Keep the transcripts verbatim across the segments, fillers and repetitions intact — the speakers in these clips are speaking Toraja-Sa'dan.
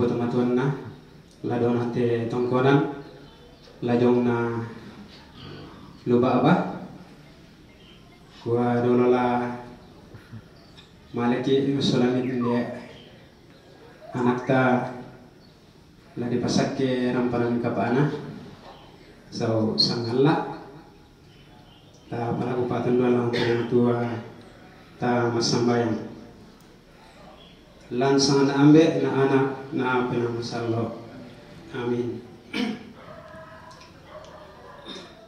Tomatuanna, la dona te tongkonan, la jongna lu baba. Kua dolo la maleki sola ni inde anakta la dipasakke rampanan kapana sau sangalla. Ta palaku patunduan lao Puang Matua, ta massambayang. Lan sanganna Ambe', na Anak, na Puang Masallo'. Amin.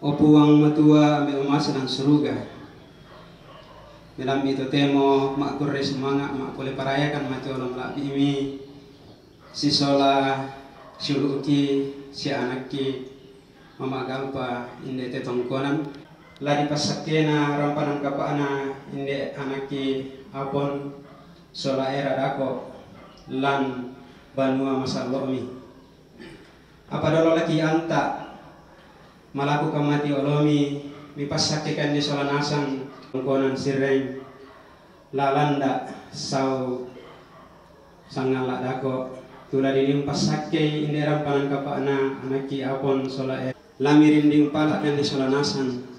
O Puang Matua, Ambe' mamase lan suruga, melammi totemo ma'kurre sumanga' ma'pole parayakan mate olo mala'bi'mi sisola siulu'ki sia anakki mama'galpa inde te tongkonan. La dipassakkena rampanan kapa'na inde anakki Apon sola era dako' lan banua masallo'mi. Apa dolo laki anta' malaku kamati olomi, mipassakke kande sola nasang tongkonan sireng lalanda sau sangalla dako', tu la diniung passakkei inde rampanan kapa'na anakki Apon sola e. La mirinding pala kande sola nasang,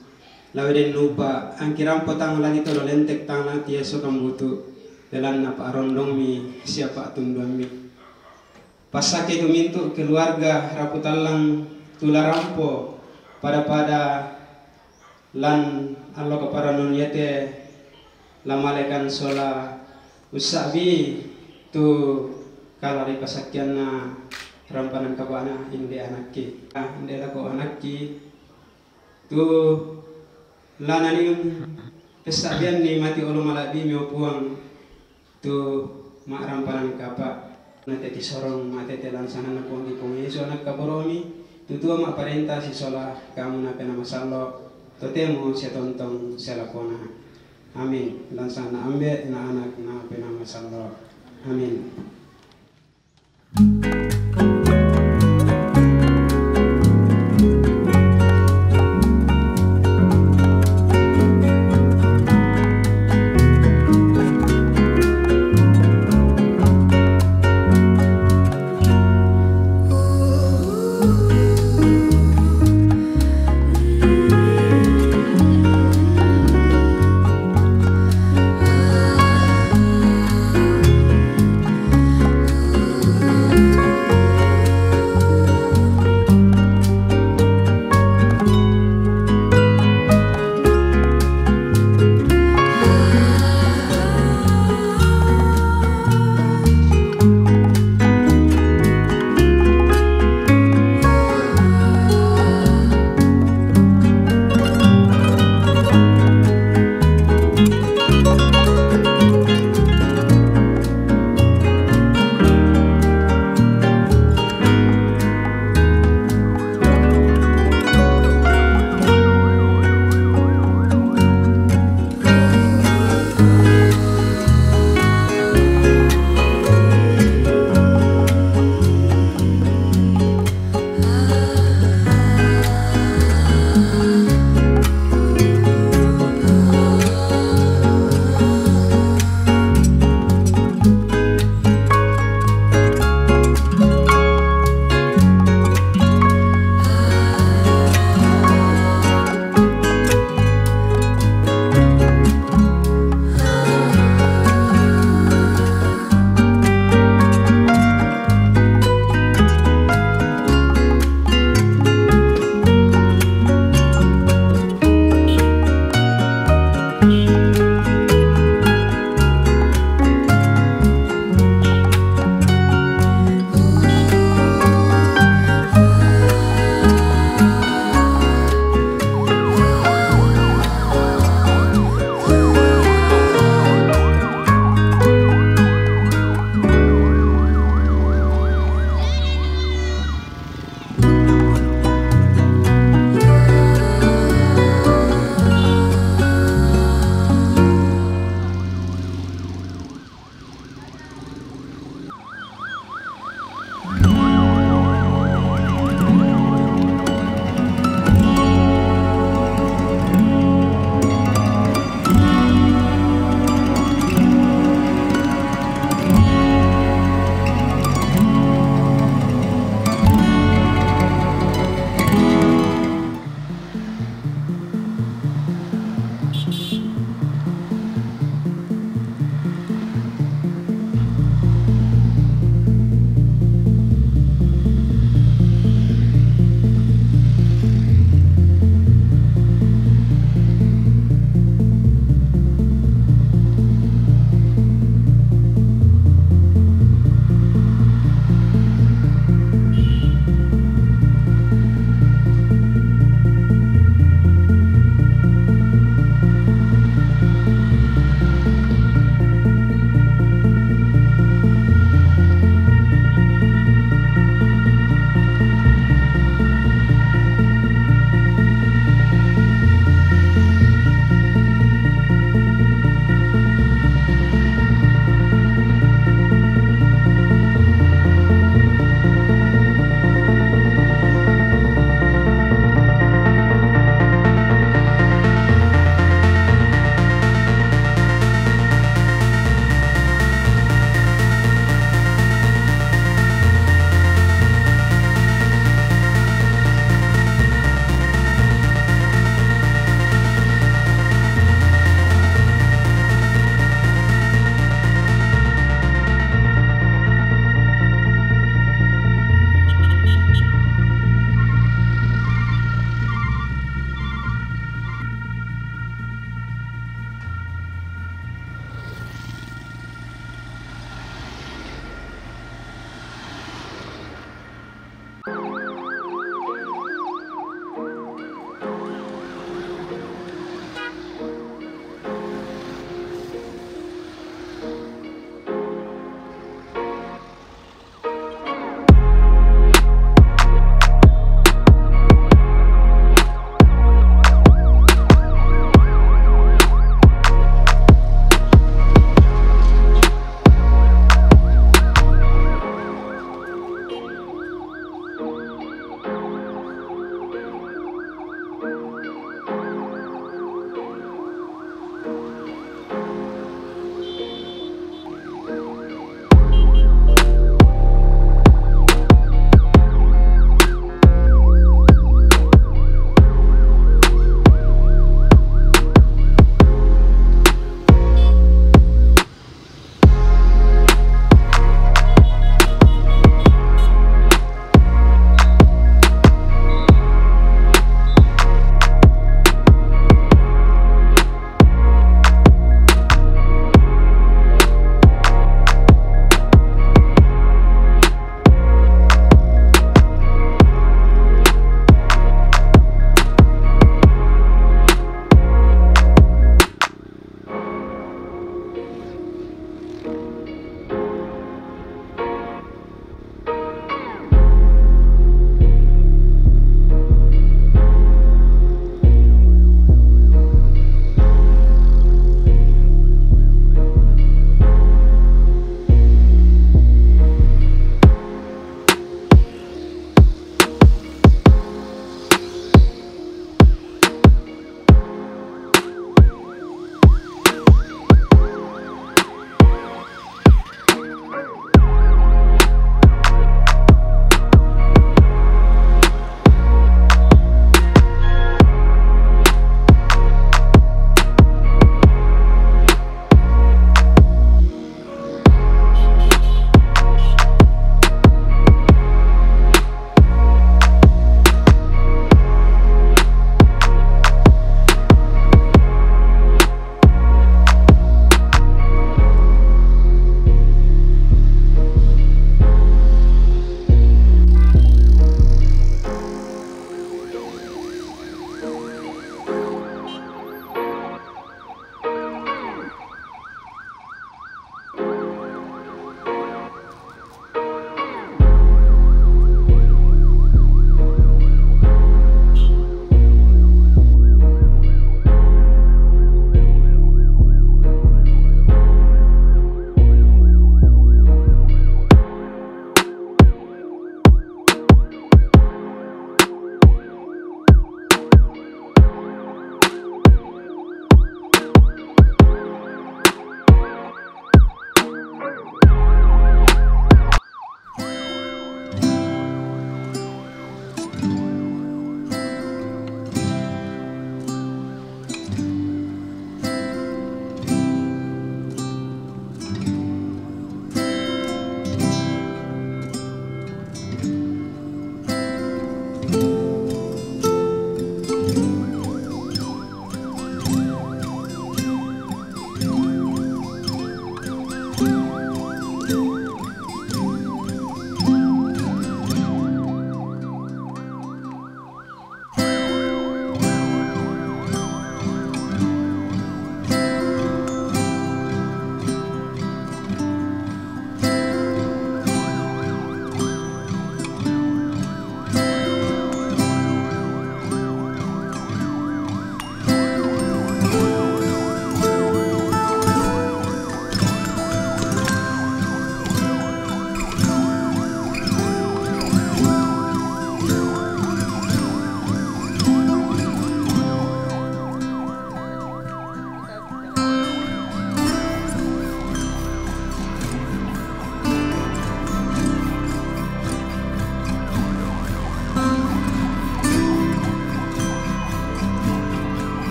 la wedennupa angki rampo tang lagi tolo lentek tang lati esso kambutu, belanna pa'rondongmi sia pa'tunduammi. Passakke tu mintu' keluarga rapu tallang tu la rampo pada-pada lan allo kaparannuan iate la malekan sola ussa'bi tu kala ri pasakkeanna rampanan kapa'na inde anakki. Ah, inde lako anakki tu la naniung pessa'bianni mati olo mala'bimi, o Puang, tu ma'rampanan kapa'. Nate kisorong mate te lan sanganna Puang, Puang Yesu, Anak kaboromi, tu tua ma'parenta sisola Kamu na Pena Masallo', totemo sia tontong sia lakona. Amin. Lan sanganna Ambe', na Anak, na Pena Masallo'. Amin.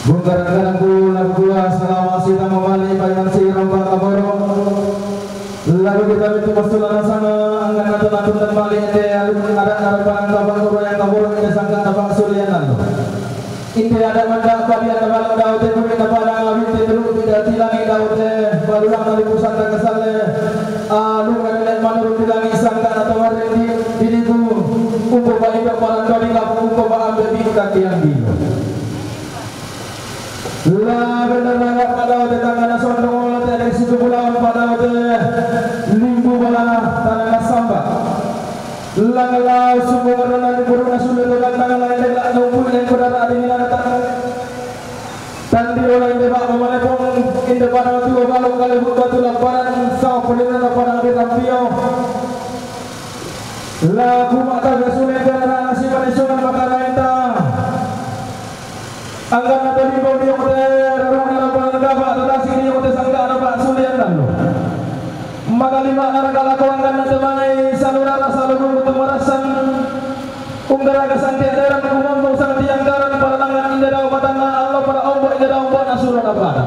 Bungkaran-karanku lagu dua, salama' sitama' mali' paiman si rompa' kaboro'. Lagu kita itu masulana sama anggan natu-natu dan mali' ente alun ada narapanan tabang urayang kaboro' ente sangka tabang sulian lalu. Inde ada manda' padian na balo' daote bumi na padang abinte belu'u bidda' tilangi daote balulang na lipu sanda kasalle. Alungan ne manurung tilangi sangka na tawarren di diriku. Umpo ba indo' parandodi lapu umpo ba ambe' bikka tiang dilo. La benda na daote tangngana sondong olo te ada situ bulawan pa daote limbu balana tana nasamba. Langallau sungguh karena di burung nasul itu datang lain dek lak numpuk yang berdarah di nilai datang. Tandi orang inde bak mamalepon inde pada tua balok kali buat batu lamparan sawah pelina lamparan di rampio. Lagu mata gasulen karena nasi manis sungan mata rainta. Anggan na tadi bau diyokote rarung na lapangan gabak tatasi diyokote sangka na bak sulian lalu. Magalima na ragalako anggan na temanai salurara salurung tumarasan. Unggaraga sangke deran kumambau sang tiang garan para langan inde dau matanna allo para ombo inde dau ombo na suro na pada.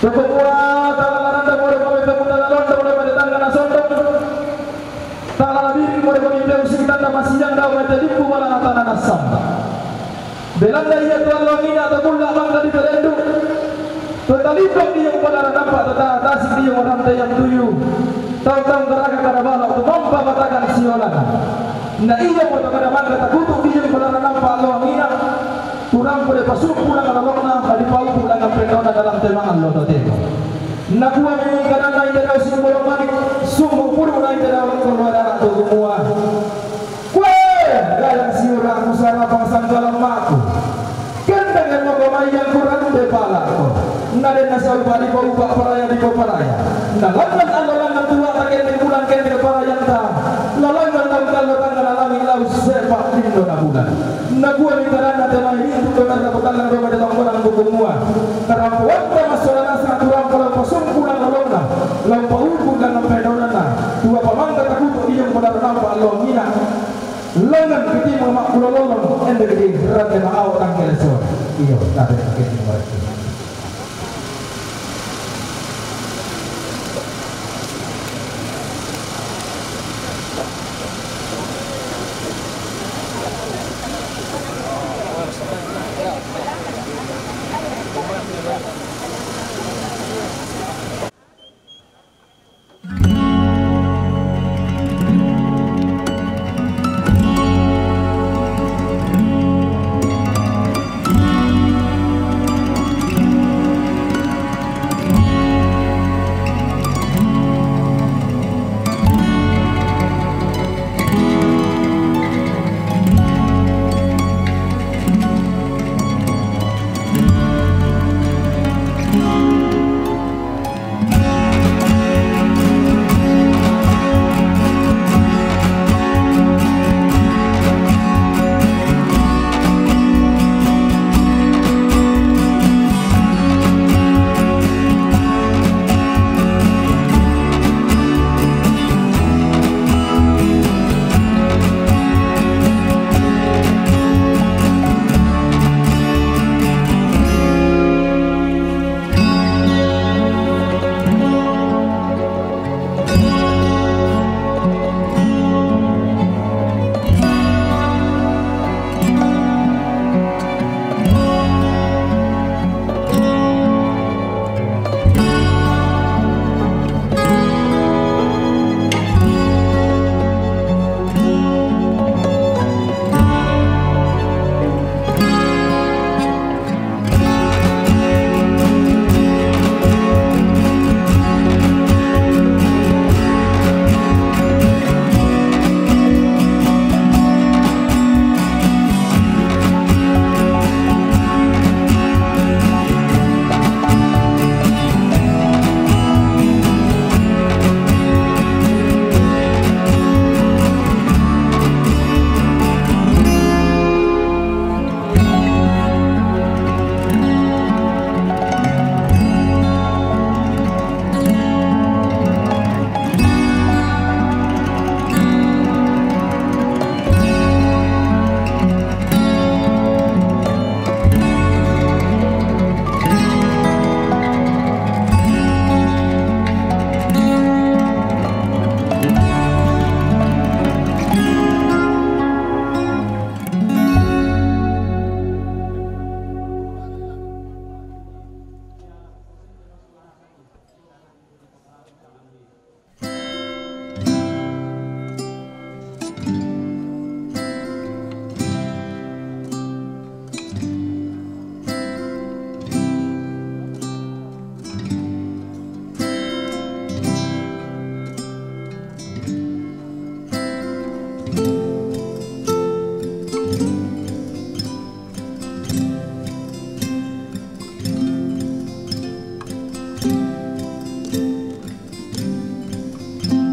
Pokok mua tala laranda moro kami pemutana londo moro pada tangga na sondong. Tala labiri moro kami peusik tanda masiang dau mete limpu mala na tana na samba. Belanda iya tuan longina atau bulla bangga di telendu. Tuan talipok dia kepada nampak tata tasik dia orang tayang tuyu. Tahu-tahu gerakan kada balok tu mampa batakan siolana. Na iya moto kada bangga takutuk dia kepada nampak longina. Kurang pole pasuk pulang lalokna tadi pau pulang pendona dalam temangan lo totemo. Na kua memang kada na ida dau sumurung mani sumbu puru na ida dau keluar anak tu kumua. Kue, gayang siura' musara pangsanggalan ma'ku. Kendeng emo kamayan kurang de pala'ko. Na den nasau padi paupa paraya di paparaya. Na langan allo langan tua ta kendeng bulan kendeng parayanta. Lalangan lau kallo tangan alangi lau sepak lindo na bulan. Na kua ni taranna temai itu benar na putalang roma de tongkonan buku mua. Tarampuan ta masola nasa turampo lau pasungkulan lolongna. Lau pauku langan pedonana. Tua pamangga takutuk iyong benar nampak longina. Lengan ketimbang mak kula lolong, ende gede, rate ma awak tangkele sore. Iyo, rate ketimbang rate.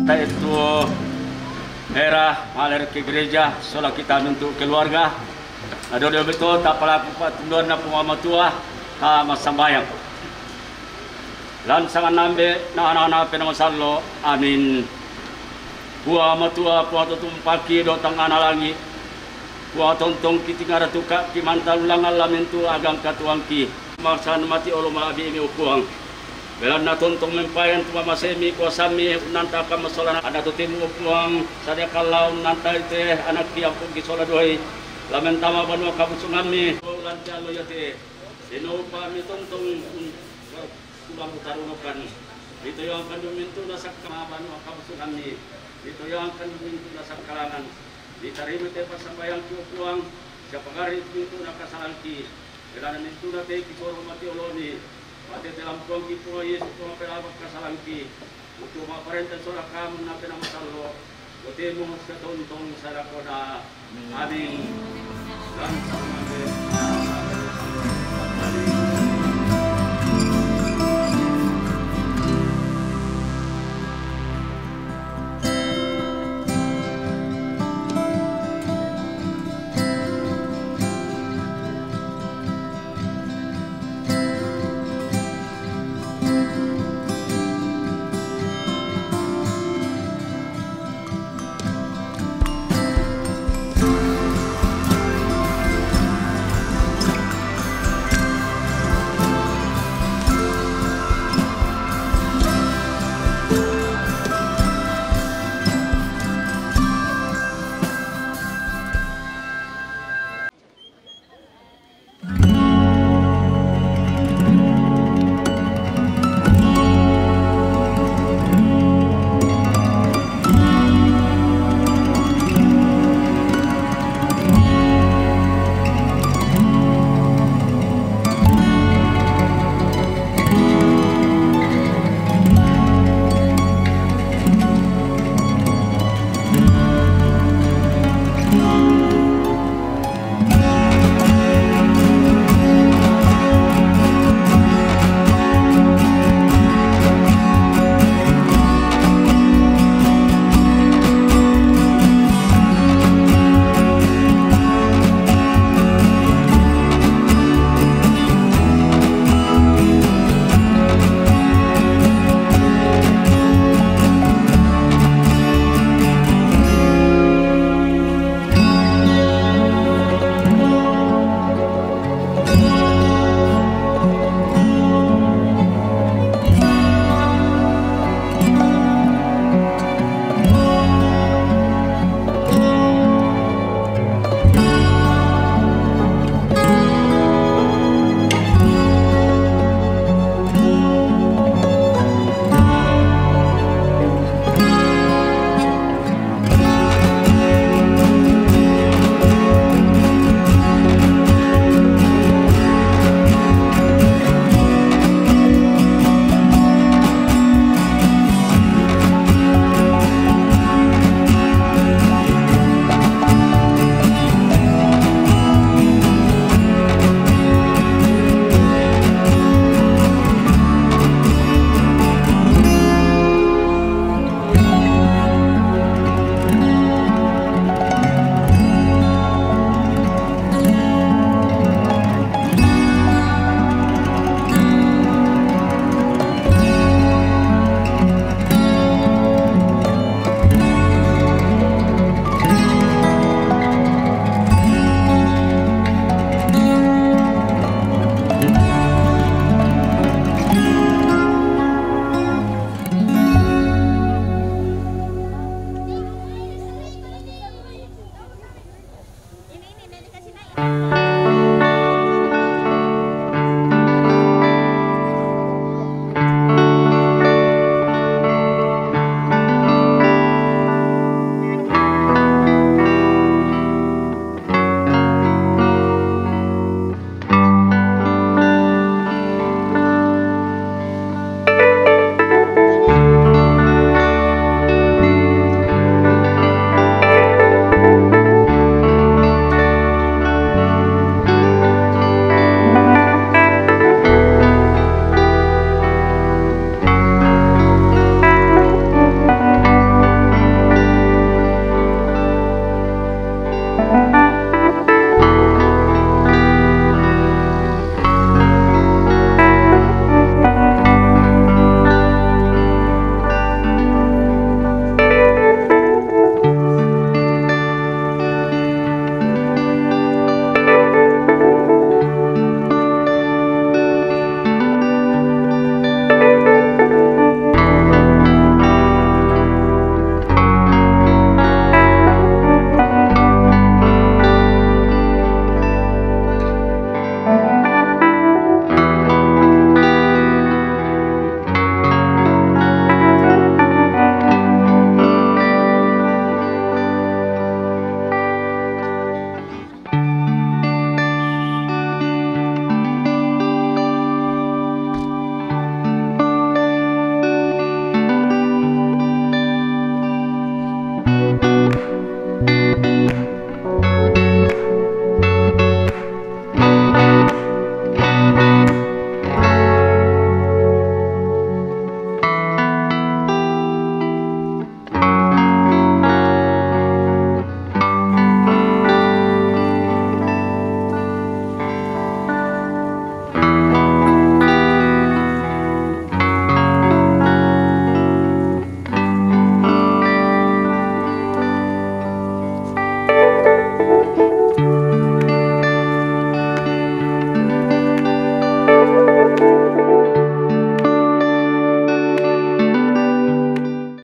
Itu era maler ke gereja, sola kita untuk keluarga. Ado dia betul tak pelaku patunduan na pengamatua, tak masambayang. Lansangan nambe na anak-anak pena masallo. Amin. Puang Matua, Puang tutumpaki do tangana langi. Puang tontong kitingara tuka kimantalulangan lamin tu agang katuangki. Maksan mati olo malabi mi upuang. Belanna tontong mempayan tu mamasemi kuasami nanta kamasolana ada tutimu upuang sadia kalau nanta ite anak kiampung kisola dohi. Lamen tama banua kabusunganmi. Ulan calo yate. Sino upami tontong un-, ulang utarunokan. Ditoyangkan dumintuna sakka banua kabusunganmi. Ditoyangkan dumintuna sakkalangan. Ditarima te pasambayang kiupuang. Siapagari dumintuna kasalangki. Ilana mintuna te kisoro mati oloni. Mate te lampuang kipuang Yesus Tuhan pelabak kasalangki. Untuk maparenta sola kamu na pena masallo. Kotemu setontong salakona. Amin. Dan